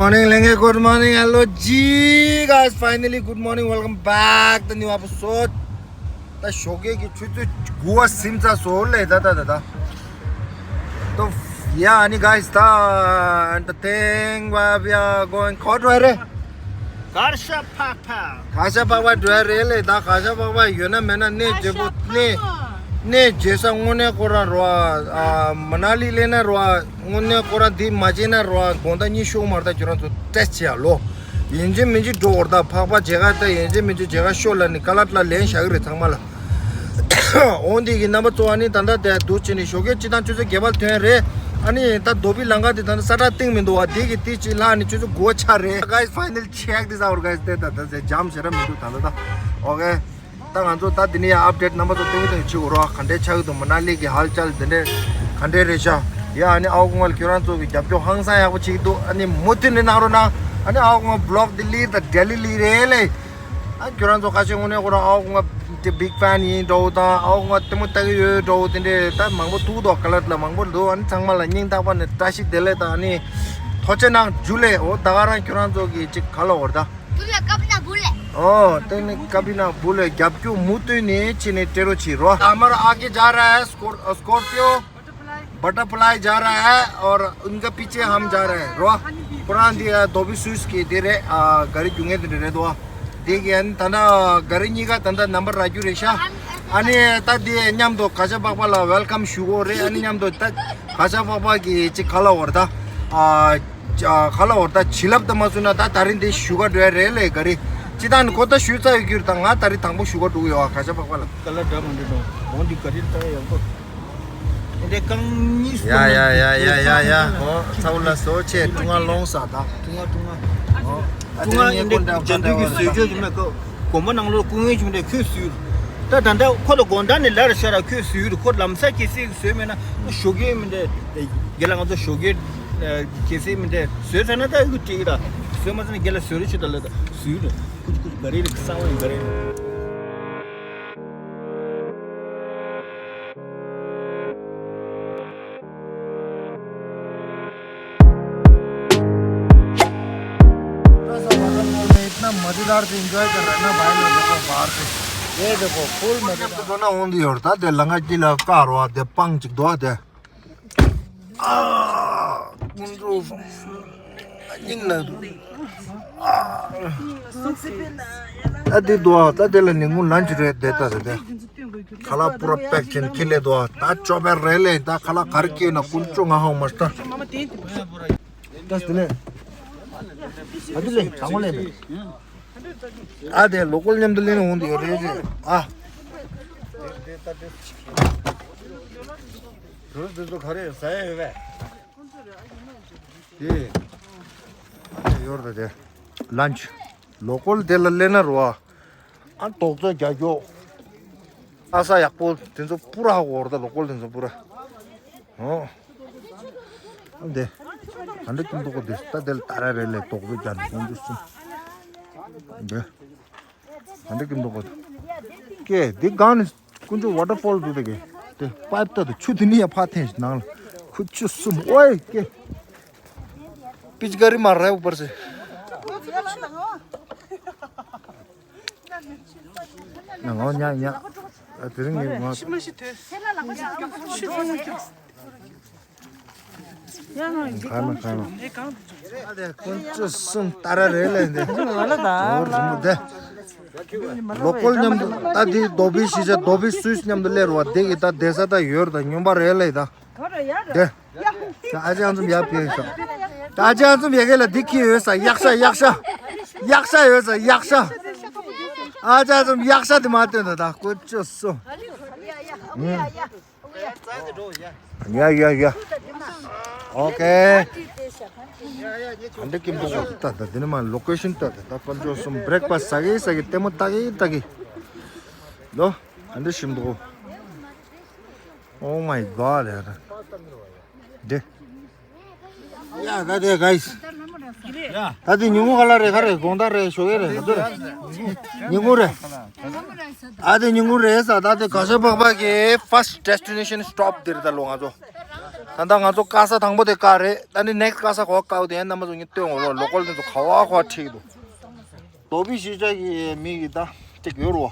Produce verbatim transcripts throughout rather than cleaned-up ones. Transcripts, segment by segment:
Morning, Lenge. Good morning, hello, G guys. Finally, good morning. Welcome back the new episode. ད་ཞོགས་ཀས་ཀྱི་ཆུ་ཚོད་དགུ་པ་ཟིན་ཚར་སོང་ལེ། ད་ད་ད་ད། ད་yeah, honey, guys, ད་and the thing where we are going, ག་འགྲོ་རེད། གར་ཤ་ཕག་ཕ། གར་ཤ་ཕག་ཕ་འགྲོ་རེད་ལེ། ད་གར་ཤ་ཕག་ཕ་ཡོད་ན་མེད་ན་གནས་མཇལ་པོ། གནས་གནས་མཇལ་ས་དངོས་གནས་ཁོ་རང་རོ། ཨ་མ་ན་ལི་སླེབས་ན་རོ། དངོས་གནས་ཁོ་རང་འདི་མ་མཇལ་ན་རོ། དགོང་དག་གཉིད་ཤོར་མ་རེད། ད་ཁྱོད་རང་ཚོ་ཊེསི་ཊི་བྱེད་ཡ་ལོ། ཡིན་གཅིག་མིན་གཅིག་འགྲོ་བར། ད་ཕག་པ་མཇལ་ཁ་ད་ཡིན་གཅིག་མིན་གཅིག་མཇལ་ཁ་ཤོར་ལབ་ནི་ཀ་ལ་ཀླ་ལན་བཞག་གི་རེད་ཚང་མ་ལ། འོ་འདི་གི་རྣམ་པ་ཚོ། ཨ་ནི་ད་ལྟ་དེ་འདུག་བྱས་ནི་ཞོགས་ཀས་སྤྱི་བཏང་ཆུ་ཚོད་བརྒྱད་པ་ཐོན་རེད། ཨ་ནི་ད་རྡོ་སྦིས་ལམ་ཁ་དེ་ད་ལྟ་ས་ཁྲ་གཏིང་མི་འདུག་བ། དེ་གི་དེ་གཅིག་ལྷག་ནི་ཆུ་ཚོད་དགུ་པ་ཆགས་རེད། Guys, finally check this out, guys. དེ་ད་ལྟ་ཟེར་འཇམ་ཞེ་དྲག་མི་འདུག་ད་ལྟ་ད། ཨོ་ཀེ། ད་ང་ཚོ་ད་འདི་ནས་ཡང་ཨབ་ཌེཊ་རྣམ་པ་ཚོ་སྟོན་གྱི་དང་ཕྱི་འོ་རོགས། ག་འདྲས་ཆགས་ཀྱི་འདུག་མ་ན་ལི་གི་ཧལ་ཅལ་འདི་འདྲས་ག་འདྲས་རེད་ཤག་ཡ། ཨ་ནི་ཨའོ་ཀུ་ང་ལ་ཁྱོད་རང་ཚོ་གི་རྒྱབ་སྐྱོར་ཧང་སང་ཡག་པོ་བྱེད་ཀྱི་འདུག་ཨ་ནི་མུ་མཐུད་ནས་གནང་རོགས་གནང་། ཨ་ནི་ཨའོ་ཀུ་ང་བི་ལོག་འདི་ལི་དང་ཌེ་ལི་ལི་རེད་ལེ། ཨ་ཁྱོད་རང་ཚོ་ཁ་ཤས་དངོས་གནས་ཁོ་རང་ཨའོ་ཀུ་ང་དེ་བིག་ཕེན་ཡིན་འདྲ་བོ་དང་། ཨའོ་ཀུ་ང་ལྟད་མོ་ལྟ་གི་ཡོད་འདྲ་བོ་དེ་འདྲས་ད་མང་པོ་འདུག་འདུག་ཀ་ལ་ལ་མང་པོ་འདུག་ཨ་ནི་ཚང་མ་ལ་སྙིང་ཐག་པ་ནས་བཀྲ་ཤིས་བདེ་ལེགས་དང་། ཨ་ནི་ཐུགས་རྗེ་གནང་། ཇུ་ལེ། འོ་ད་ག་རང་ཁྱོད་རང་ཚོ་གི་ཅིག་ག་ལ་འོར་ད། Tú le cabina bule. Oh, tiene cabina bule. རྒྱབ་སྐྱོར་མུ་མཐུད་ནས་བྱས་ནས་སྤྲད་རོགས་བྱེད་རོ། हमारा आगे जा रहा है score- Scorpio, butterfly जा रहा है और उनका पीछे हम जा रहे हैं रो। ཁོ་རང་འདི་རྡོ་སྦིས་སུད་སི་གི་དེ་རེད། ཨ་ག་རི་རྒྱུག་མཁན་དེ་འདྲ་རེད་དོ། དེ་གི་ཨ་ནི་ད་ལྟ་ག་རི་གཉིས་ཀ་ད་ལྟ་ནམ་བར་རག་རྒྱུ་རེད་ཤག་ཨ་ནི་ད་དེ་མཉམ་དུ་གར་ཞ་པག་པ་ལ་ཝེལ་ཀམ་ཞུ་དགོས་རེད། ཨ་ནི་མཉམ་དུ་ད་གར་ཞ་པག་པ་གི་ཅིག་ག་ལ་འོར་ད། ཨ། ཅ་ག་ལ་འོར་ད་བྱིན་རླབས་ད་མ་བཟུང་ན་ད་ད་རིང་འདི་ཞུ་ག་འགྲོ་ཡ་རེད་ལེ། ག་རི་ཅི་ད་ནི་ཁོ་ད་ཞུས་ཚར་ཡོད་རྒྱུ་རེད། ད་ང་ད་རིང་དང་པོ་ཞུ་ག་འགྲོ་གི་ཡོད། ཨ་གར་ཞ་པག་པ་ལ། ཀ་ལ་འདྲ་མི་འདྲ་འགྲོ་འོང་འདི་ག་རི་ད་ཡག་པོ། འདི་རྐང་གཉིས། ཡ་ཡ་ཡ་ཡ་ཡ་ཡ། ཨོ་ཚ་བོ་ལ་སོ་ཆེ་ཀྲུང་ཨ་ལོང་ས་ད། ཀྲུང་ཨ་ཀྲུང་ཨ། ཨོ། ཀྲུང་ཨ་ཨིན་དེ་ཇན་དུ་གི་བཟོས་བཅོས་ཀྱི་མེད་ཀོ། དགོན་པ་ནང་ལོགས་སྐུ་ངལ་བྱུང་དེ་ཁོས་བཟོས། ད་ད་ལྟ་ཁོ་ལ་དགོང་དག་ནས་ལར་ཤར་ཁོས་བཟོས། ཁོ་ལམ་སང་གལ་སྲིད་བཟོས་མེད་ན་ཞོགས་ཀས་མི་འདྲ། རྒན་ལགས་ང་ཚོ་ཞོགས་ཀས་གལ་སྲིད་མི་འདྲ་བཟོས་ཚར་ན་ད་ཡུ་ཏི་ད་བཟོས་མ་ཚར་ན་རྒན་ལགས་བཟོས་རེ་ཆུ་ད་ལ་ད་བཟོས་རེ་ཁུ་ཆུ་ཁུ་ཆུ་ག་རེ་རེ་གསང་བ་ཡིན་ག་རེ་རེ། थोड़ा सा वाटरफॉल में इतना मजेदार से एंजॉय कर रहे हैं ना भाई लोग। देखो बाहर से, ये देखो फुल मजेदार। འགྲོ་ན་འོང་དུ་ཡོད་ད། དེ་ལ་ང་ཅི་ལ་ཀ་རོ་དེ་སྤང་ཅིག་འདུག་དེ། ཨ། ཀུན་འགྲོ་སྙིང་ལ་འདུག་ཨ། ད་དེ་འདུག་ད་དེ་ལ་ནི་ངུ་ལན་ཅི་རེད་དེ་ད་དེ་དེ། ཁ་ལག་པུ་ར་པེག་ཅན་ཁི་ལེ་དོ། ད་ཅོ་པེ་རེ་ལེ། ད་ཁ་ལག་གར་སྐྱེས་ན་ཀུན་ཅོ་ང་ཧང་མ་སྟ། ད་སྟི་ལེ། ཨ་དི་ལེ་དང་པོ་ལེ་མེ། ཨ་དེ་ལོ་ཀོལ་མཉམ་དུ་ལེན་འོང་དུ་ཡོད་རེད་ཟེར། ཨ། རུ་དེ་ཚོ་ག་རེ་ཟ་ཡ་ཡོད་པས། དེ། ཨ་དེ་ཡོར་ད་དེ། ལན་ཅི། ལོ་ཀོལ་དེ་ལ་ལེན་ན་རོ། ཨ་དོག་ཚོད་རྒྱག་རྒྱོ། ཨ་ས་ཡག་པོ་དེ་ཚོ་པུ་ར་ཧ་གོ་ར་ད་ལོ་ཀོལ་དེ་ཚོ་པུ་ར། ཨོ། ཨ་འདི། ཨ་འདི་ཀིམ་དོ་གོ་དེ་ད་དེ་ལ་ཏ་ར་རེ་ལེ་དོག་པོ་རྒྱ་ནི་ཀུན་འདུག་སུ། འདི། ཨ་འདི་ཀིམ་དོ་གོ། ཀེ་འདི་གང་ནི་ཀུན་ཆུ་ཝ་ཊར་ཕོལ་འདུག་དེ་གེ། དེ་པའིབ་ཏ་དེ་ཆུ་དེ་ནི་ཡ་ཕ་ཐེན་ནང་ལ་ཁུ་ཆུ་སུམ་ཨོའི་ཀེ། པིཆ་ག་རི་མ་རེ་བ་པར་སེ། ང་ཉག་ཉག་ཨ་དེ་རིང་ངས་ང་ཤི་མ་ཤི་དོས། ཤི་མ་ཤི་དོས། ཁ་མ་ཁ་མ། ཨ་དེ་ཀུན་ཅོ་སུན་ཏ་ར་རེ་ལེ་འདི། ང་ལ་ད། འོ་རི་མོ་དེ། ལོ་ཀོལ་མཉམ་དུ་ད་དེ་རྡོ་སྦིས་ཤི་ཆ་རྡོ་སྦིས་སུས་མཉམ་དུ་ལེ་རུ་བ་དེ་གི་ད་དེ་ས་ད་ཡོར་ད་སྨྱོན་པ་རེ་ལེ་ད། དེ། ད་ཨ་ཅག་ཚོམ་ཡག་པའི་ཤོག་ད་ཨ་ཅག་ཚོམ་ཡག་གེ་ལ་འདི་ཁྱི་ཡོད་ས་ཡག་ཤ་ཡག་ཤ། ཡག་ཤ་ཡོད་ས་ཡག་ཤ། ཨ་ཅག་ཚོམ་ཡག་ཤ་དེ་མ་སྟོན་ད་ད་ཀོ་ཅོ་སོ། ཡ་ཡ་ཡ། ཨོ་ཀེ། ག་འདྲ་ཀིམ་པོ་ད་ད་འདི་ནི་མ་ལོ་ཀེ་ཤན་ད་ད་ད་ཀོ་ཅོ་སོ་བྷི་རེག་ཕ་སི་ཟ་གེ་ཟ་གེ་ལྟད་མོ་ལྟ་གེ་ལྟ་གེ། ལོ། ག་འདྲ་ཞིམ་འདུག Oh my God, ཡ། དེ། ཡ་ད་དེ་ག་ཡིས། ད་དེ་ཉིན་གུང་ག་ལ་རེད་ག་རེད་དགོང་དག་རེད་ཞོགས་ཀས་རེད་ག་ཚོད་རེད། ཉིན་གུང་རེད། ཨ་དེ་ཉིན་གུང་རེད་ས། ད་དེ་གར་ཞ་པག་པ་གི་first destination stop དེ་རེད་ད་ལོ་ང་ཚོ། ད་ལྟ་ང་ཚོ་དཀའ་ས་དང་པོ་དེ་བཀག་རེད། ད་ནི་next་དཀའ་ས་གོ་བཀག་དེ་ཡན་རྣམ་པ་ཚོ་ངས་སྟོན་འོ་ལོ་ལོ་ཀལ་དེ་ཚོ་ག་བ་ག་བ་ཁྲིད་འདུག་དོ་བི་གཞིས་ཆགས་ཀྱི་མི་གི་ད་ཅིག་ཡོད་རོ།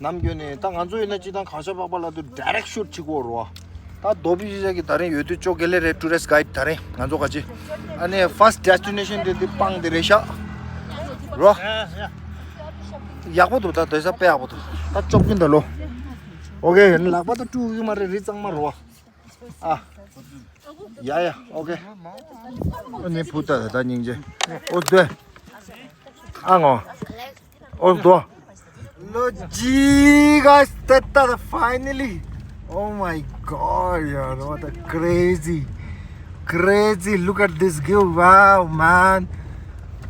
ནམ་རྒྱུན་ནས་ད་ང་ཚོ་ཡིན་ན་སྤྱི་བཏང་གང་ཤ་པག་པ་ལ་དུ་direct shoot་བྱེད་དགོས་རོ། ད་དོ་བི་གཞིས་ཆགས་ཀྱི་ད་རིང་ཡོད་དུས་ཅོ་དགེ་ལེ་རེད། tourist guide་ད་རིང་ང་ཚོ་ག་ཅི་ཨ་ནི་first destination་དེ་དེ་སྤང་དེ་རེད་ཤག་རོ། ཡག་པོ་འདུག་ད་སྡོད་ས་དཔེ་ཡག་པོ་འདུག་ད་ཅོག་གིན་ད་ལོ། ཨོ་ཀེ། ལག་པ་ད་དཀྲུག་གི་མ་རེད། རི་གཙང་མ་རོ། ཨ། ཡ་ཡ། ཨོ་ཀེ། ཨ་ནི་བུ་ད་ད་སྙིང་རྗེ། ཨོ་སྡོད། ཨ་ངོ་། ཨོ་སྡོད། ལོ་ཇི་guys, ད་ད་finally. Oh my god, ཡ། What a crazy, crazy. Look at this view. Wow, man.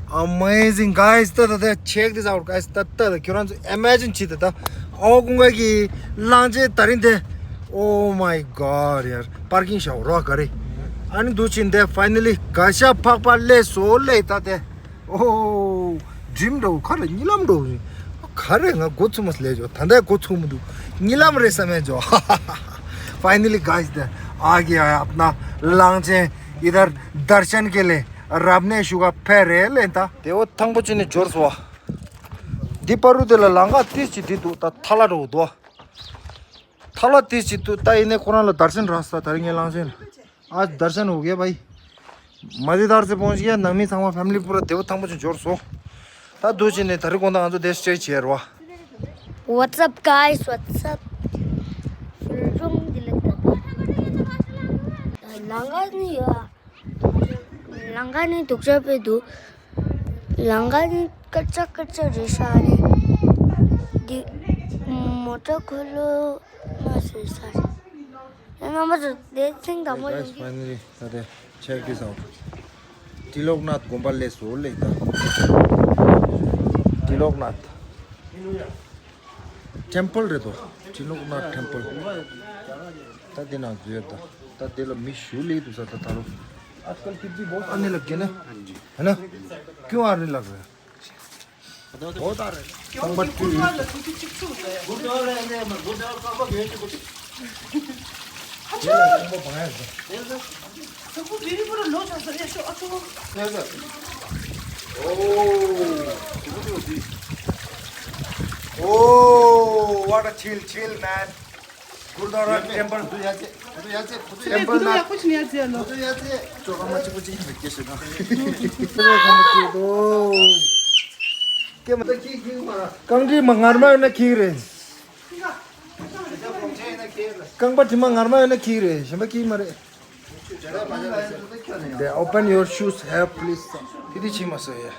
Amazing, guys. ད་ད་ད། Check this out, guys. ད་ད་ད། ཁྱོད་རང་ཚོ་imagine་བྱེད་ད་ད། ཨོ་ཀུང་ག་གི་གླང་ཆེན་ད་རིང་དེ། Oh my god, ཡ། parking་ཤ་རོ་ག་རེ། ཨ་ནི་འདུག་ཕྱིན་དེ་finally་ག་ཤ་པག་པ་སླེབས་སོ་ལེ་ད་དེ། ཨོ། dream་འགྲོ་ག་རེ་གཉིད་ལམ་འགྲོ། ག་རེ་ང་འགོ་ཚུགས་མ་སླེབས་ཇོ། ད་ལྟ་འགོ་ཚུགས་མི་འདུག་གཉིད་ལམ་རེད་བསམ་མེད་ཇོ། Finally, guys, the आ गया है अपना लांगचेन। इधर दर्शन के लिए रब ने शुगर पे रे लेता। དེ་འོ་ཐང་པོ་ཅི་ནས་འབྱོར་སོ། འདི་པ་རུ་དེ་ལ་ལང་ག་ཏིས་ཅི་འདི་འདུག་ད་ཐ་ལ་འགྲོ་འདུག་ཐ་ལ་ཏིས་ཅི་འདུག་ད་ཡིན་ནས་ཁོ་རང་ལ་དར་ཤན་རག་ས། ད་རིང་ངའི་ལང་ཤན། आज दर्शन हो गया भाई। मज़ेदार से पहुंच गया। नगमी संगमा फैमिली पूरा देव थंग मुझे जोर सो। ད་འདུག་ཕྱིན་ནས་ད་རིང་དགོང་དག་ང་ཚོ་དེ་stay་བྱེད་རོ། What's up, guys? What's up? རུང་འདི་ལ་ད་ལང་ག་ནི་ཡོད། ལང་ག་ནི་དུག་ཅག་པའི་འདུག་ལང་ག་ནི་སྐར་ཆ་སྐར་ཆ་རེད་ཤག་རེད། འདི་མོ་ཊ་འཁོར་ལོ་མ་ཟེར་ས་རེད། ཡང་རྣམ་པ་ཚོ་དེ་ཐེངས་དང་པོ་ཡིན་གྱི། Guys, finally, ད་དེ། Check this out. ཏྲི་ལོག་ནཱཐ་དགོན་པ་སླེབས་སོ་ལེ་ད། ཏྲི་ལོག་ནཱཐ། temple་རེད་དོ། ཏྲི་ལོག་ནཱཐ་temple། ད་འདི་ནང་འཛུལ་ཡོད་ད། ད་འདི་ལ་མི་ཞུ་ལེ་འདུག་ས་ད་ད་རུང་། आजकल कितनी बहुत आने लग गए ना। है ना? क्यों आने लग रहे हैं? बहुत आ रहे हैं। ཁང་པ་བཀྲུས་ཡོད། Oh, what a chill, chill, man. Gurdwara temple। कुछ नहीं याद से, कुछ नहीं याद से। चोखा मच्छी कुछ नहीं। के मतलब की की मारा। कंट्री मंगार में ना की रे। རྐང་པ་དྲི་མ་ངར་མ་ཡོད་ན་འཁྱེར་རེད། གཞན་པ་འཁྱེར་མ་རེད། They open your shoes here, please. དེ་དེ་ཕྱིན་མ་སོང་ཡ།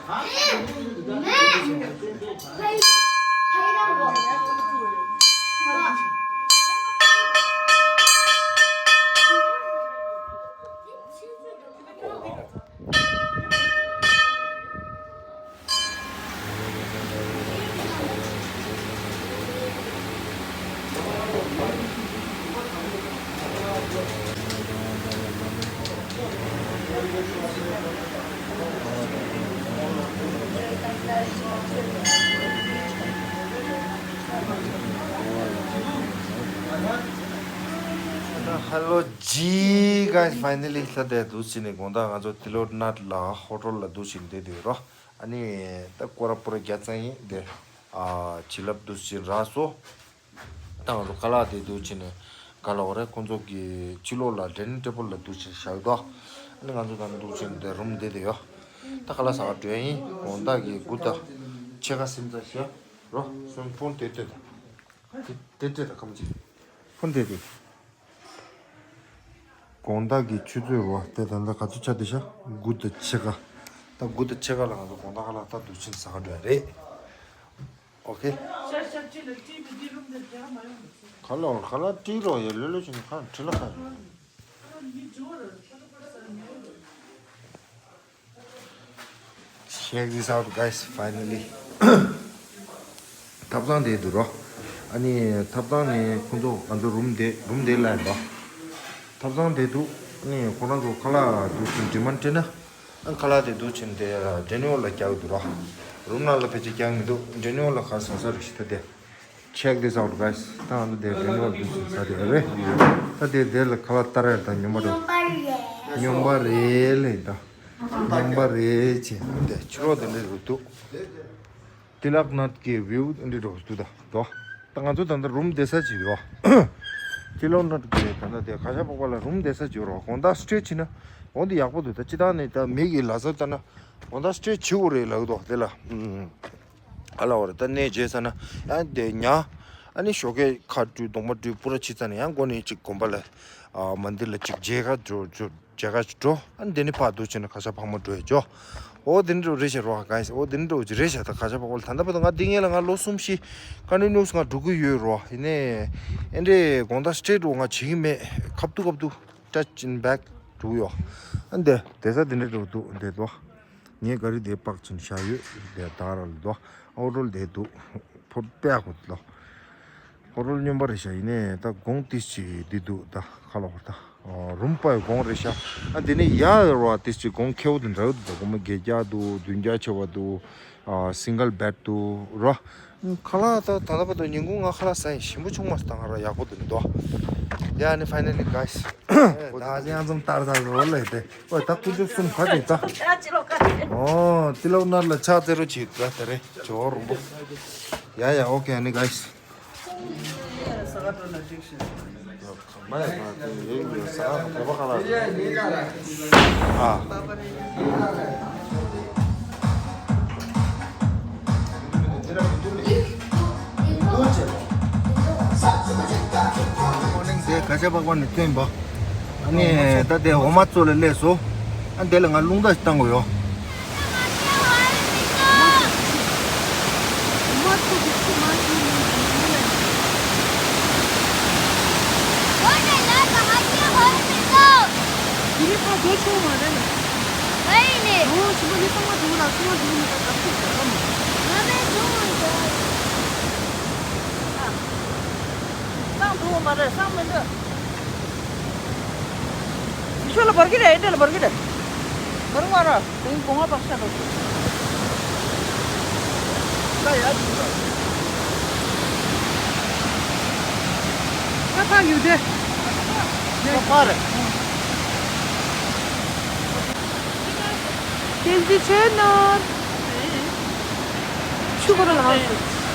Hello, G guys, finally ད་ལྟ་འདུག་ཕྱིན་ནས་དགོང་དག་ང་ཚོ་ཏི་ལོག་ནཱཐ་ལ་ཧོ་ཊེལ་ལ་འདུག་ཕྱིན་བསྡད་ཡོད་རོ། ཨ་ནི་ད་སྐོར་ར་སྤོར་ར་རྒྱག་ཙང་ཡིན་དེ། ཨ་བྱིན་རླབས་འདུག་ཕྱིན་རག་སོང་། ད་ང་ཚོ་ཁ་ལག་དེ་འདུག་ཕྱིན་ནས་ག་ལ་འོ་རེད། ཁོང་ཚོ་གི་ཕྱི་ལོགས་ལ་ཌའི་ནིང་ཊེ་བལ་ལ་འདུག་ཕྱིན་བཞག་འདུག་ཨ་ནི་ང་ཚོ་ད་འདུག་ཕྱིན་དེ་རུམ་བསྡད་དེ་ཡོད། ད་ཁ་ལག་ཟ་ག་འགྲོ་ཡ་ཡིན། དགོང་དག་གི་དགུ་དང་ཕྱེད་ཀ་ཟིན་ཙང་བཞག་རོ། སོང་ཕོན་དེ་སྟེར་དང་། དེ་དེ་སྟེར་དང་། ཁམ་ཅི་ཕོན་དེ་དེ། དགོང་དག་གི་ཆུ་ཚོད་རོ། དེ་ད་ལྟ་ག་ཚོད་ཆགས་བསྡད་ཤག་དགུ་དང་ཕྱེད་ཀ་ད་དགུ་དང་ཕྱེད་ཀ་ལ་ང་ཚོ་དགོང་དག་ཁ་ལག་ད་འདུག་ཕྱིན་ཟ་ག་འགྲོ་ཡ་རེད། ཨོ་ཁེ། ཁ་ལག་ཁ་ལག་སྤྲད་རོགས་ཡ། ལོས་ལོས་བྱས་ནས་ཁ་ཁྲི་ལ་ཁ། Check this out, guys, finally. ཐབ་ཚང་དེ་འདུག་རོ། ཨ་ནི་ཐབ་ཚང་ནས་ཁོང་ཚོ་ང་ཚོ་རུམ་དེ་རུམ་དེ་ལ་ཡིན་པ། ཐབ་ཚང་དེ་འདུག་ཨ་ནི་ཁོ་རང་ཚོ་ཁ་ལག་འདུག་ཕྱིན་ཌི་མན་ཌི་སྤྲད་ན། ཨ་ཁ་ལག་དེ་འདུག་ཕྱིན་དེ་ཌའི་ནིང་ཧོལ་ལ་རྒྱག་གི་འདུག་ར། རུམ་ནང་ལ་ཕལ་ཆེར་རྒྱག་མི་འདུག་ཌའི་ནིང་ཧོལ་ལ་ག་ཟ་ས་རེད་ཤི་ད་དེ། Check this out, guys. ད་ང་ཚོ་དེ་རི་ནོ་ཝེ་ཊི་ཞིག་ཟ་དེ་རེད། ད་དེ་དེ་ལ་ཁ་ལག་ལྟ་རེད། ད་སྨྱོན་པ་རེད། སྨྱོན་པ་རེད་ལེ། ད་སྨྱོན་པ་རེད་ཅེས་དེ་ཕྱི་ལོགས་དེ་འདྲ་རུ་འདུག་ཏི་ལག་ནཱཐ་གི་བིའུ་འདི་འདྲ་རུ་འདུག་ད་དོ། ད་ང་ཚོ་ད་ལྟ་རུམ་བསྡད་ས་ཅིག་ཡོད། ཏི་ལག་ནཱཐ་གི་ད་ལྟ་དེ་གར་ཞ་པག་པ་ལ་རུམ་བསྡད་ས་ཅིག་ཡོད་རོ། དགོང་དག་སི་ཊེ་ཇི་བྱས་ན་འོ་འདི་ཡག་པོ་འདུག་ད་སྤྱིར་བཏང་ནས་ད་མི་གི་ལ་ས་ལྟ་ན་དགོང་དག་སི་ཊེ་ཇི་བྱེད་དགོས་རེད་ལབ་འདུག་དེ་ལ། ཨ་ལ་བར་ད་གནས་བྱས་ས་ན་ཡང་དེ་ཉ་ཨ་ནི་ཞོགས་ཀས་ཁ་བཀྲུས་གདོང་པ་བཀྲུས་པུ་ར་བྱས་ཙ་ན་ཡང་འགོ་ནས་ཅིག་དགོན་པ་ལ་ཨ་མན་དིར་ལ་ཅིག་མཇལ་ཁ་འགྲོ་འགྲོ་མཇལ་ཁ་ཅིག་འགྲོ། ཨ་ནི་དེ་ནས་ཕར་འདུག་བྱས་ན་གར་ཞ་ཕག་མོ་འགྲོ་ཡ་འགྲོ། འོ་དེ་འདྲ་རེད་ཤག་རོ། ག་ཡིན་ཟེར། འོ་དེ་འདྲ་ཅིག་རེད་ཤག་ད་གར་ཞ་པག་པ་ལ་ད་ལྟ་བར་དུ་ང་འདི་སྔོན་ལ་ང་ལོ་གསུམ་བཞི་ཀ་ནི་ནིའུ་སི་ང་འགྲོ་གི་ཡོད་རོ། ཡིན་ནའི་ཨེ་འདྲས་དགོང་དག་སི་ཊེ་ཇི་འོ་ང་བྱེད་ཀྱི་མེད། ཁ་བཏུག་ཁ་བཏུག་ཊ་ཆི་ཨིན་བེག་འགྲོ་གི་ཡོད། ཨ་འདི་བསྡད་ས་དེ་འདྲ་འགྲོ་འདུག་འདི་དོ། ངའི་ག་རི་དེ་པག་ཅིན་བཞག་ཡོད། དེ་དར་ལ་དོ། ཨོ་རོལ་དེ་དུ་ཕོ་པེ་ཁོ་དོ། ཨོ་རོལ་སྨྱོན་པ་རེད་ཤག་ཡིན་ནའི་ད་གོང་ཏིས་ཅི་འདི་འདུག་ད་ཁ་ལོ་ཧོར་ད་རུམ་པའི་གོང་རེད་ཤག་ཨ་དེ་ནས་ཡ་རོ་ཏིས་ཅི་གོང་ཁེ་བོ་དེ་འདྲ་འདུག་ད་གོང་མ་བརྒྱད་བརྒྱ་འདུག་བདུན་བརྒྱ་ཆེ་བ་འདུག་ཨ་སིང་གལ་བེད་འདུག་རོ། ཁ་ལག་ད་ད་ལྟ་བར་དུ་ཉིན་གུང་ང་ཁ་ལག་ཟ་ཡིན། ཞིམ་པོ་བྱུང་མ་སོང་། ད་ང་ར་ཡག་པོ་འདུག་མི་འདུག་ཡ་ནི་ཕའི་ནལ་ལི་གྷའི་སི། ད་ཅི་ཡང་ཙམ་ལྟར་ད་རོ་ལེ་དེ། ཨོ་ད་ཀུ་ཅོ་གསུམ་ག་དེ་ད། ཨོ་ཏི་ལོ་ནར་ལ་ཆགས་ཏེ་རོ་ཅིག་ད་དེ་རེད་ཇོ་རུམ་པོ། ཡ་ཡ་ཨོ་ཁེ་ཨ་ནི་གྷའི་སི། མ་ཡ་ས་དེ་ཡིན་ས་བོད་པ་ག་ལ། ཨ། དེ་གར་ཞ་པག་པ་ནས་ཐོན་པ། ཨ་ནི་ད་དེ་འོ་མ་བཙོ་ལ་སླེབས་སོ། ཨ་དེ་ལ་ང་རླུང་རྟ་ཞིག་བཏང་དགོས་ཡོད། བཏང་འདུག་མ་རེད། བསམ་མི་འདུག་ཤོ་ལ་འབར་གི་རེད། ཨེ་འདྲ་ལ་འབར་གི་རེད། འབར་མ་ར། དེང་གོང་ང་བག་ཤ་འགྲོ། ད་ཡ་ཅིག་ལ། ད་ཕ་ཡུལ་དེ། ད་ཕ་རེད། ཀེན་ཛི་ཆེ་ནོར། ཆུ་ཁོ་ར་ལ་མ་སུ།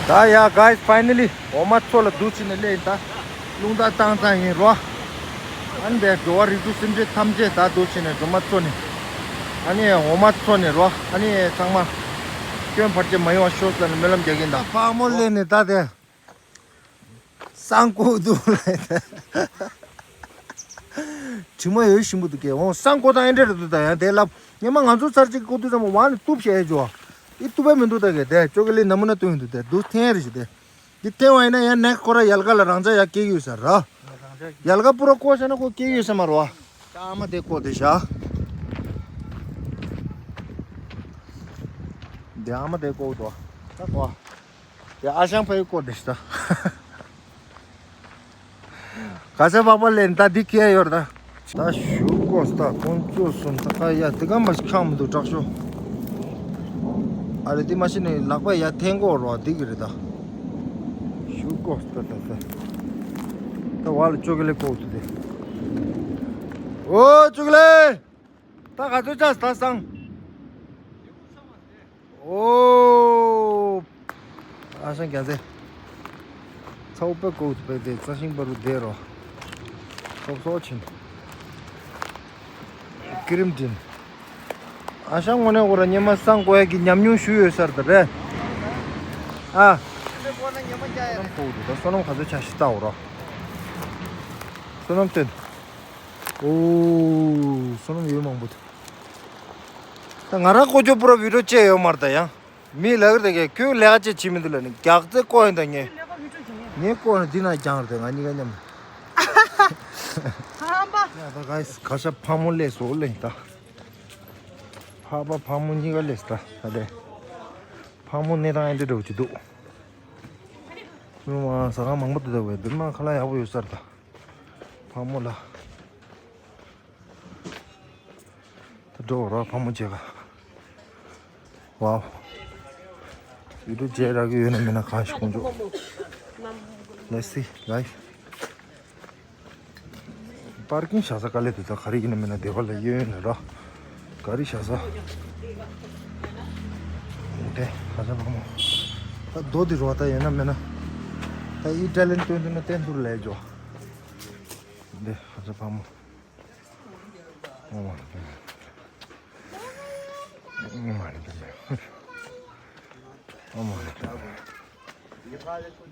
ད་ཡ་གྷའི་སི། ཕའི་ནལ་ལི་འོ་མ་མཚོ་ལ་འདུག་བྱས་ནས་སླེབས་ཡིན་ད། རླུང་རྟ་བཏང་ཚར་ཡིན་རོ། ཨ་ནི་དེ་འགྲོ་བ་རིགས་དྲུག་སེམས་ཅན་ཐམས་ཅད་ད་འདུག་བྱས་ནས་འོ་མ་མཚོ་ནས། ཨ་ནི་འོ་མ་མཚོ་ནས་རོ། ཨ་ནི་ཚང་མ་སྐྱོན་བར་ཆད་མ་ཡོང་བ་ཤོག་ཟེར་ནས་སྨོན་ལམ་རྒྱག་གིན་ད། ཕག་མོ་སླེབས་ནས་ད་དེ། སང་ཀོ་འདུག་ལ། དྲི་མ་ཡོད་ཞིམ་པོ་འདུག་གས། འོང་སང་ཀོ་དང་ཨེ་འདྲ་རེད་འདུག་ད་ཡང་དེ་ལབ། ཉི་མ་ང་ཚོ་ཚར་གཅིག་ཀོ་དུས་ཙམ་པ་བ་ནི་གཏུབ་བྱས་ཡོད་ཅོ། ཨི་གཏུབ་པ་མི་འདུག་ད་གས། དེ་ཅོ་གི་ལི་ན་མུ་ན་སྟོན་འདུག་དེ་འདུག་ཐེན་རེ་ཞིག་དེ། འདི་ཐེན་བ་ཡིན་ན་ཡང་ནེག་སི་ཁོ་ར་ཡལ་ག་ལ་རང་ཅག་ཡ་སྐྱེ་གི་ཡོད་ས་ར། ཡལ་ག་པུ་ར་ཀོ་ཤ་ན་ཁོ་སྐྱེ་གི་ཡོད་ས་མ་རོ། ཨ་མ་དེ་ཀོ་དེ་ཤ། དེ་ཨ་མ་དེ་ཀོ་དོ། ད་ཀོ། དེ་ཨ་ཞང་ཕའི་ཀོ་དེ་ཤི་ད། ག་ས་པག་པ་ལེན་ད་འདི་ཁྱེར་ཡོད་ད། ད་ཞུ་ཀོ་ད་ཁོང་ཚོ་གསུམ་ད་ཀ་ཡ་དེ་ག་མ་ཤི་ཁང་མི་འདུག་དྲག་ཤོ། ཨ་རེ་དེ་མ་ཤི་ནི་ལག་པ་ཡ་འཐེན་ཀོ་རོ་འདི་གི་རེད་ད། ཞུ་ཀོ་ད་ད་ད། ད་བ་ལ་ཅོ་གི་ལེ་ཀོ་དུ་དེ། ཨོ་ཅོ་གི་ལེ། ད་ག་ཚོད་ཆགས་ད་སང་། ཨོ། ཨ་ཞང་རྒྱ་ཚེ། ཚའོ་པེ་ཀོ་པེ་དེ་རྩ་ཤིང་པ་རུ་དེ་རོ། སོབ་སོ་ཆིན། ཀི་རིམ་ཏིན། ཨ་ཞང་ངོ་ནས་འོ་ར་ཉི་མ་སང་ཀོ་ཡ་གི་ཉམས་མྱོང་ཞུ་ཡོད་སར་ད་རེད། ཨ། ཀོ་དུ་ད་སོ་ནམ་ག་ཚོད་ཆ་ཤི་ད་འོ་རོ། སོ་ནམ་སྟོན། ཨོ། སོ་ནམ་ཡོད་མང་པོ་འདུག་ད་ང་རང་ཀོ་ཅོ་པུ་ར་བི་ཌིའོ་བཅས་ཡོད་མར་ད་ཡང་། མི་ལ་གི་ད་གས་ཁྱོད་ལས་ཀ་ཅེས་བྱེད་མི་འདུག་ལ་ནི་རྒྱག་རྩེ་ཀོ་ཡིན་ད་ངས། ངས་ཀོ་ནི་འདི་ན་རྒྱང་རེད་ང་གཉིས་ཀ་མཉམ། ཧམ་པ། ཡ་ད་ག་ཡིས་ག་ཤ་ཕག་མོ་ལས་སོ་ལེན་ད། ཕག་པ་ཕག་མོ་གཉིས་ཀ་ལས་ད་ད་དེ། ཕག་མོ་གནས་སྟངས་ཨེ་འདྲ་འགྲོ་གི་འདུག་ཨ་ཟ་ཁང་མང་པོ་འདུག་ད་བས་བི་མ་ཁ་ལག་ཡག་པོ་ཡོད་ས་རེད་ད། ཕག་མོ་ལ། ད་འགྲོ་རོགས་ཕག་མོ་བྱེད་ག་ཝའོ། ཡུ་ཊུབ་བྱས་རག་གི་ཡོད་ན་མེད་ན་གང་ཞིག་དགོངས་ཆོག Let's see, guys. པར་ཀིང་བཞག་ས་དཀའ་ལས་འདུག་ད་ག་རེ་ཡིན་ན་མེད་ན་སྡེ་པ་ལ་གཡས་གཡོན་ལ་རོ། ག་རེ་བཞག་ས། དེ་ཧ་ཅང་ཕག་མོ། ད་རྡོ་འདི་རོ་ད་ཡོད་ན་མེད་ན། ད་ཨི་ཊ་ལན་སྟོན་འདུག་ན་བསྟན་ཐུར་ལས་འཇོ། དེ་ཧ་ཅང་ཕག་མོ། ཨོ་མ་ནི་པ་མེ། ཨོ་མ་ནི་པ་མེ། ཨོ་མ་ནི་པ་མེ།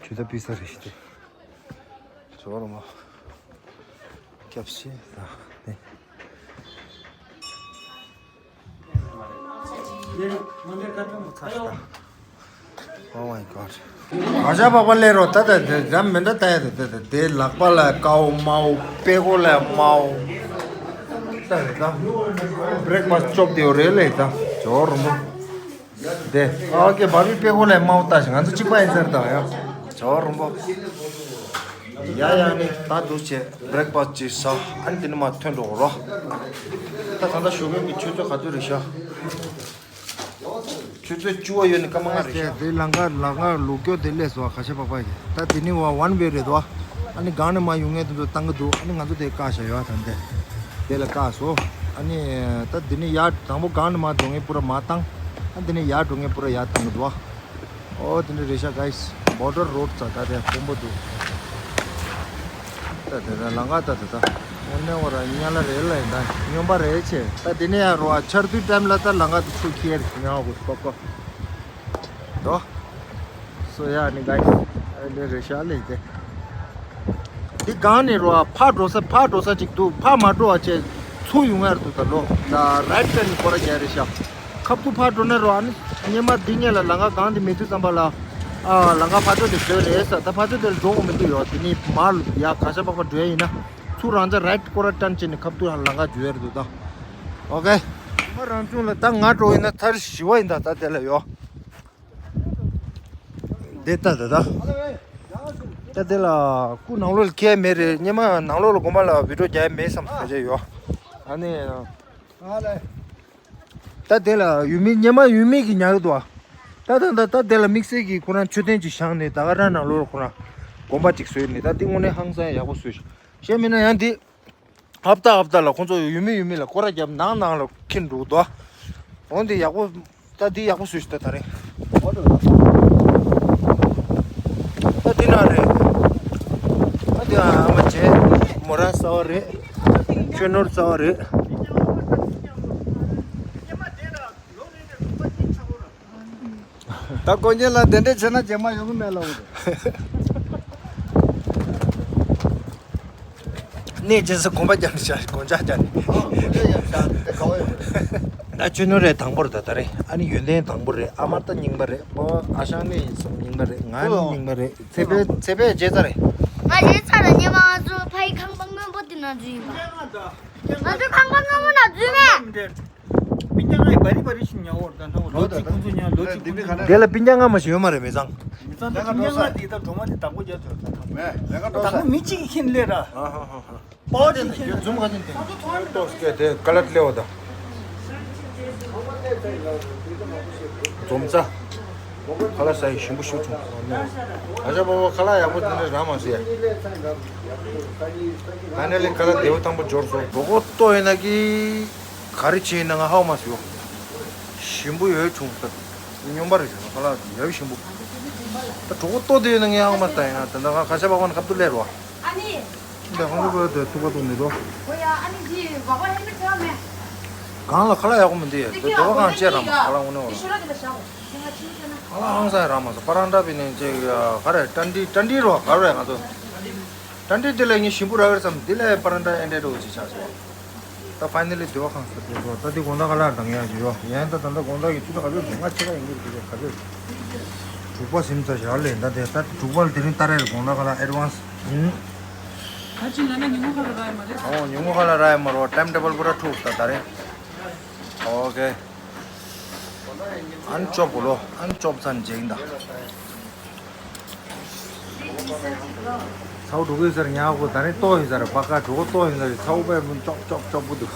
ཇུ་ད་པི་ས་རེ་ཤི་ཏེ། ཇོ་རོ་མ། སྐྱབས་ཤེ་ད་ནི། Oh my god. ག་ཤ་པག་པ་ལས་རོ་ད་ད་དེ་རམ་མེ་འདྲ་ད་ཡ་ད་ད་ད་དེ་ལག་པ་ལ་ཀའོ་མའོ་པེ་ཀོ་ལ་མའོ། ད་རེད་ད། བྷི་རེག་ཕ་སི་ཊི་ཅོབ་དེ་ཡོ་རེད་ལེ་ད། ཇོ་རོ་མོ། དེ་ཨོ་ཀེ་བྷ་བི་པེ་ཀོ་ལ་མའོ་ད་ཞིག་ང་ཚོ་གཅིག་པ་ཡིན་ཟེར་ད་ཡ། ཇོ་རོ་མོ། ཡ་ཡ་ནི་ད་འདུག་བྱས་བྷི་རེག་ཕ་སི་ཊི་ཅིག་ཟ་ཨ་ནི་དེ་ནི་མ་ཐོན་འགྲོ་རོ། ད་ད་ལྟ་ཞོགས་ཀས་ཀྱི་ཆུ་ཚོད་ག་ཚོད་རེད་ཤག་ཆུ་ཚོད་བཅུ་པ་ཡོད་ནི་སྐར་མ་ལྔ་རེད་ཤག་དེ་ལང་ཀ་ལང་ཀ་ལུག་སྐྱོ་དེ་ལས་སོ་ག་ཤ་པག་པ་ཡིན། ད་དེ་ནི་བ་ཝན་ཝེ་རེད་དོ། ཨ་ནི་སྒང་ནས་མ་ཡོང་མཁན་དེ་ཚོ་བཏང་གི་འདུག་ཨ་ནི་ང་ཚོ་དེ་བཀག་བཞག་ཡོད་ཨ་ད་འདི། དེ་ལ་བཀག་སོ། ཨ་ནི་ད་དེ་ནི་ཡར་དང་པོ་སྒང་ནས་མ་འགྲོ་མཁན་པུ་ར་མ་བཏང་། ཨ་དེ་ནི་ཡར་འགྲོ་མཁན་པུ་ར་ཡར་བཏང་གི་འདུག་ཨ། ཨོ་དེ་འདྲ་རེད་ཤག་གྷའི་སི། བོར་ཌར་རོ་ཌི་ཙ་ད་དེ་དཔོན་པོ་འདུག་ད་དེ་ད་ལང་ཀ་ད་དེ་ད། ཨོ་ནེ་བ་ར་ཉ་ལ་རེད་ལ་ཡིན་ད་སྨྱོན་པ་རེད་ཆེ། ད་དེ་ནས་ཡ་རོ་ཨ་ཆར་དུས་ཊའིམ་ལ་ད་ལང་ཀ་དུ་ཆུ་ཁྱེར་ཉ་བ་གོ་ཀོ་ཀོ། དོ། སོ་ཡ་ནི་གྷའི་སི། ཨ་ནི་རེད་ཤག་ལེ་དེ། འདི་སྒང་ནས་རོ་ཨ་ཕར་འགྲོ་ས་ཕར་འགྲོ་ས་ཅིག་འདུག་ཕར་མ་འགྲོ་བ་བྱས་ཚུར་ཡོང་ཡ་རེད་འདུག་ད་ལོ། ད་རའིཊ་ཀ་ནས་སྐོར་ར་རྒྱག་རེད་ཤག་ཁབ་ཏུ་ཕར་འགྲོ་ན་རོ་ཨ་ནི་སྔོན་མ་འདི་སྔོན་ལ་ལང་ཀ་སྒང་འདི་མེད་དུས་ཙམ་པ་ལ། ཨ་ལང་ཀ་ཕར་ཕྱོགས་དེ་བཟོས་རེད་ས། ད་ཕར་ཕྱོགས་དེ་ལ་འགྲོ་འོང་མི་འདུག་ཡོད། དེ་ནི་མར་ཡ་ག་ཤ་པག་པ་འགྲོ་ཡ་ཡིན་ན། ཚུར་རང་ཅག་རའིཊ་སྐོར་ར་ཊརན་བྱས་ནས་ཁབ་ཏུ་ལང་ཀ་འཇུ་ཡ་རེད་འདུག་ད། ཨོ་ཀེ། མ་རང་བྱུང་ལ་ད་ང་འགྲོ་ཡིན་ན་ཚར་བཞི་པ་ཡིན་ད་ད་དེ་ལ་ཡོད། དེ་ད་ད་ད། ད་དེ་ལ་སྐུ་ནང་ལོགས་ལ་ཁྱེར་མེད་རེད། སྔོན་མ་ནང་ལོགས་ལ་དགོན་པ་ལ་བི་ཌིའོ་རྒྱག་ཡ་མེད་བསམ་ས་ཆ་ཡོད། ཨ་ནི། ད་དེ་ལ་ཡུལ་མི་སྔོན་མ་ཡུལ་མི་གི་ཉར་གི་འདུག་ཨ། ད་ད་ད་ད་དེ་ལ་དམིགས་བསལ་གྱི་ཁོ་རང་མཆོད་རྟེན་ཅིག་བཞེངས་ནས་ད་ག་རང་ནང་ལོགས་ལ་ཁོ་རང་དགོན་པ་ཅིག་བཟོས་ནས་ད་འདི་དངོས་གནས་ཧང་སང་ཡག་པོ་བཟོས་ཤག་གཞན་མིན་ན་ཡང་འདི་ཧབ་ཏ་ཧབ་ཏ་ལ་ཁོང་ཚོ་ཡུལ་མི་ཡུལ་མི་ལ་སྐོར་ར་བརྒྱབ་ནང་ནང་ལ་འཁྱེར་འགྲོ་གི་འདུག་ཨ། འོ་འདི་ཡག་པོ། ད་འདི་ཡག་པོ་བཟོས་ཤག་ད་ད་རེད། ད་འདི་ན་རེད། ད་འདི་ཨ་མ་བྱས་མོ་རང་གསར་པ་རེད། ཁྱོད་ནོར་གསར་པ་རེད། ད་དཀོན་མཆོག་ལ་དེ་འདྲས་བྱས་ན་རྗེས་མ་ཡོང་གི་མེད་ལ། འོ་རེད། གནས་རྗེས་སུ་དགོངས་པ་རྒྱབ་ནས་བཞག་དགོངས་འཇགས་རྒྱབ་ནས། ཨ་དགོངས་འཇགས་རྒྱབ་བཞག་དེ་ག་བ་ཡོད་རེད། ད་ཆོས་ནོར་རེད་དང་པོ་རེད་ད་ད་རེད། ཨ་ནི་ཡོན་ཏན་དང་པོ་རེད། ཨ་མ་ད་རྙིང་པ་རེད། པོ་ཨ་ཞང་ནི་ཡིན་སོང་རྙིང་པ་རེད། ང་ནི་རྙིང་པ་རེད། ཚེ་འཕེལ་ཚེ་འཕེལ་རྗེས་ཚ་རེད། ང་རྗེས་ཚ་རེད། སྔོན་མ་ང་ཚོ་ཕ་ཡི་ཁང་པ་སྔོན་པོ་དེ་ན་འཛུལ་ཡིན་པ། ང་ཚོ་ཁང་པ་སྔོན་པོ་ན་འཛུལ་མེད། ང་ཡི་བ་རི་བ་རི་ཞིག་ཉོ་འོར་ད་ལོ་གཅིག་ཁོང་ཚོ་ཉོ་ལོ་གཅིག་ཁོང་ཚོ་ཉོ། དེ་ལ་པིན་ཀྱང་ང་མ་ཞིག་ཡོད་མ་རེད་མི་ཚང་། མི་ཚང་དང་པིན་ཀྱང་ང་དེ་ད་གྲོ་མ་དེ་བདག་པོ་རྒྱབ་ཐུབ་ད། མེད་ལས་ཀ་བདག་པོ་མི་གཅིག་གིས་ཁྱིམ་ལས་ར། ཨ་ཧ་ཧ་ཧ། པའོ་ཅིག་ཁྱིམ་ལས། འཛུམ་ག་ཅན་དེ། ཏོག་སྐད་དེ་ཀ་ལ་ལེ་བ་ད། འཛོམ་ཙ། ཁ་ལག་ཟ་ཡི་ཞིམ་པོ་ཞིག་བྱུང་། ཨ་ནི། ཨ་ཅག་པ་པོ་ཁ་ལག་ཡག་པོ་དེ་འདྲ་རག་མ་སོང་ཡ། ད་ནས་ལས་ཁ་ལག་བདེ་པོ་ཐང་པོ་འབྱོར་སོང་། གྲོད་ཁོག་ལྟོགས་ཡིན་ན་གི། ག་རེ་བྱས་ཡིན་ན་ང་ཧའོ་མ་སོང་། ཞིམ་པོ་ཡོད་བྱུང་ད། སྨྱོན་པ་རེད་བྱུང་ཁ་ལག་ཡག་ཞིམ་པོ། ད་གྲོད་ཁོག་ལྟོགས་དེ་ཡོད་ན་ངས་ཧའོ་མ་ལྟ་ཡིན་ན་ད་ད་ང་ཁ་ཤ་པ་པོ་ན་ཁབ་ཏུ་ལས་རོ། ཨ་ནི། འདི་ཧོང་ཀོང་བོད་དུ་ཐུག་པ་ཐུག་མི་འདུག་གོ་ཡ་ཨ་ནི་འདི་བག་བ་ཧེ་མི་ཚེ་བ་མེད། གང་ལ་ཁ་ལག་ཡག་པོ་མི་འདུག་ཡ། འདི་དེ་བ་གང་བཅད་ར་མ་ཁ་ལག་འོ་ནི་འོ་ལ། ཁ་ལག་ཧང་སང་ཡ་ར་མ་ས་པ་རང་འདྲ་བི་ནི་ཅེ་ག་རེ་ཏན་ཏི་ཏན་ཏི་རོ་ག་རེ་ང་ཚོ་ཏན་ཏི་དེ་ལས་ངས་ཞིམ་པོ་ར་བེར་སམ་དེ་ལས་པ་རང་འདྲ་ཨེ་འདྲ་འགྲོ་ཅི་ཆགས་སོང་། ད་ཕའི་ནལ་ལི་དེ་བ་ཁང་སར་འགྲོ་ད། འདི་དགོང་དག་ཁ་ལག་དང་ཡ་ཞུ་ཡོ། ཡན་ད་ད་ལྟ་དགོང་དག་གི་ཆུ་ཚོད་ག་ཚོད་འདུག་ང་ཕྱི་ལ་ཡིན་གྱི་འདུག་ག་ཚོད། དྲུག་པ་ཟིན་ཚར་ཞག་ལས་ད་དེ་ད་དྲུག་པ་ལ་དེ་རིང་ལྟ་རེད། དགོང་དག་ཁ་ལག་ཨེ་ཌི་ཝན་སི་ཡིན། ད་ཅི་ང་ན་ཉིན་མོ་ཁ་ལ་ར་ཡ་མ་རེད། ཨོ་ཉིན་མོ་ཁ་ལ་ར་ཡ་མ་རེད། ཊའིམ་ཊེ་བལ་པུ་ར་འཁྲུགས་ད་ད་རེད། ཨོ་ཁེ། ཨན་ཅོབ་གོ་ལོ་ཨན་ཅོབ་ཚན་ཇེང་ད། ཚའོ་འགྲོ་གི་ཟེར་ཉག་གོ་ད་ནི་ལྟོ་ཡིན་ཟེར་བ་ཀ་གྲོ་གོ་ལྟོ་ཡིན་ཟེར་ཚའོ་པས་མུན་ཅོབ་ཅོབ་ཅོབ་པོ་འདུག